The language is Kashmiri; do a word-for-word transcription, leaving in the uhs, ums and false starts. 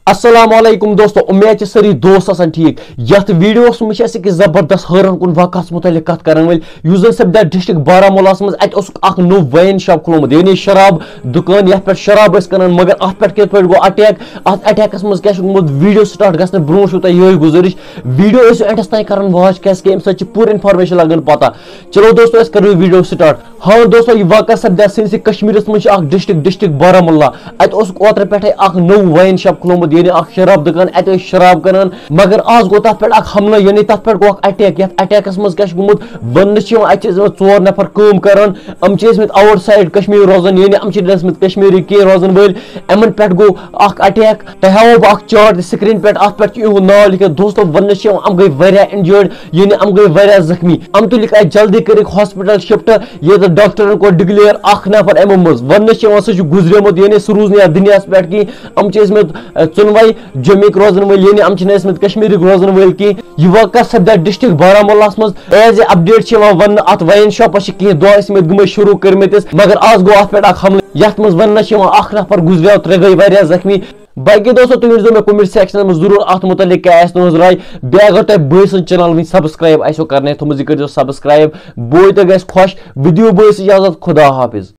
السلام علیکم دوستو، امید چھِ سٲری دوست آسان ٹھیک۔ یتھ ویڈیوس منٛز چھِ أسۍ أکِس زبردست حٲران کُن واقعس متعلق کتھ کرن وٲلۍ، یُس زن سپدیو ڈسٹرکٹ بارہمولہس منٛز۔ اتہِ اوسُکھ اکھ نوٚو وائن شاپ کھُلومُت، یعنی شراب دکان، یتھ پٮ۪ٹھ شراب ٲسۍ کٕنان، مگر اتھ پٮ۪ٹھ کِتھ پٲٹھۍ گوٚو اٹیک، اتھ اٹیکس منٛز کیٛاہ چھُ گوٚمُت۔ ویڈیو سٹارٹ گژھنہٕ برونٛہہ چھُو تۄہہِ یِہوٚے گُزٲرِش، ویڈیو ٲسِو اینڈس تام کران واچ، کیٛازِ کہِ امہِ سۭتۍ چھِ پوٗرٕ انفارمیشن لگان پتہ۔ چلو دوستو، أسۍ کرو ویڈیو سٹارٹ۔ ہاں دوستو، یہِ واقعہ سپدیو سٲنِسٕے کشمیرس منٛز چھُ اکھ ڈسٹرکٹ، ڈسٹرکٹ بارہمولہ۔ اتہِ اوسُکھ اوترٕ پٮ۪ٹھے اکھ نوٚو وائن شاپ کھُلومُت، یعنی اکھ شراب دُکان، اتہِ ٲسۍ شراب کٕنان، مگر آز گوٚو تتھ پٮ۪ٹھ اکھ حملہٕ، یعنی تتھ پٮ۪ٹھ گوٚو اکھ اٹیک۔ یتھ اٹیکس منٛز کیٛاہ چھُ گوٚمُت وننہٕ چھُ یِوان، اتہِ چھِ ٲسمٕتۍ ژور نفر کٲم کران، یِم چھِ ٲسمٕتۍ آوُٹ سایڈ کشمیر روزان، یعنی یِم چھِ نہٕ ٲسمٕتۍ کشمیری کینٛہہ روزان وٲلۍ۔ یِمن پٮ۪ٹھ گوٚو اکھ اٹیک۔ تۄہہِ ہاوو بہٕ اکھ چارٹ تہِ سکرین پٮ۪ٹھ، اتھ پٮ۪ٹھ چھُ یِہُنٛد ناو لیکھِتھ۔ دوستو، وننہٕ چھِ یِوان، یِم گٔے واریاہ انجٲرڈ، یعنی یِم گٔے واریاہ زخمی۔ یِم تُلِکھ اتہِ جلدی، کٔرِکھ ہاسپٹل شفٹ، ییٚتہِ ڈاکٹرن کوٚر ڈکلیئر اکھ نفر یِمو منٛز۔ وننہٕ چھِ یِوان، سُہ چھُ گُزریومُت، یعنی سُہ روٗز نہٕ یتھ دُنیاہس پٮ۪ٹھ کِہیٖنۍ۔ یِم چھِ ٲسمٕتۍ، ٲ، ژۄنوَے جوٚمِکۍ روزن وٲلۍ، یعنی یِم چھِنہٕ ٲسمٕتۍ کشمیٖرٕکۍ روزن وٲلۍ کِہیٖنۍ۔ یہِ واقعہ سپدیو ڈسٹرکٹ بارہمولہس منٛز۔ ایز اے اپڈیٹ چھِ یِوان وننہٕ، اتھ وائن شاپس چھِ کینٛہہ دۄہ ٲسمٕتۍ گٔمٕتۍ شروٗع کٔرمٕتِس، مگر آز گوٚو اتھ پٮ۪ٹھ اکھ حملہٕ، یتھ منٛز وننہٕ چھِ یِوان اکھ نفر گُزریو، ترٛےٚ گٔے واریاہ زخمی۔ باقٕے دوستو، تُہۍ ؤنۍزیو مےٚ comment section منٛز ضروٗر اتھ متعلق کیٛاہ آسہِ تُہنٛز راے۔ بیٚیہِ اگر تۄہہِ بٲے سٕنٛز channel وٕنہِ subscribe آسیو کرنَے تھٲومٕژ، یہِ کٔرۍزیو subscribe۔ بوے تہِ گژھِ خۄش۔ وِدیو بٲے سٕنٛز اجازت، خدا حافظ۔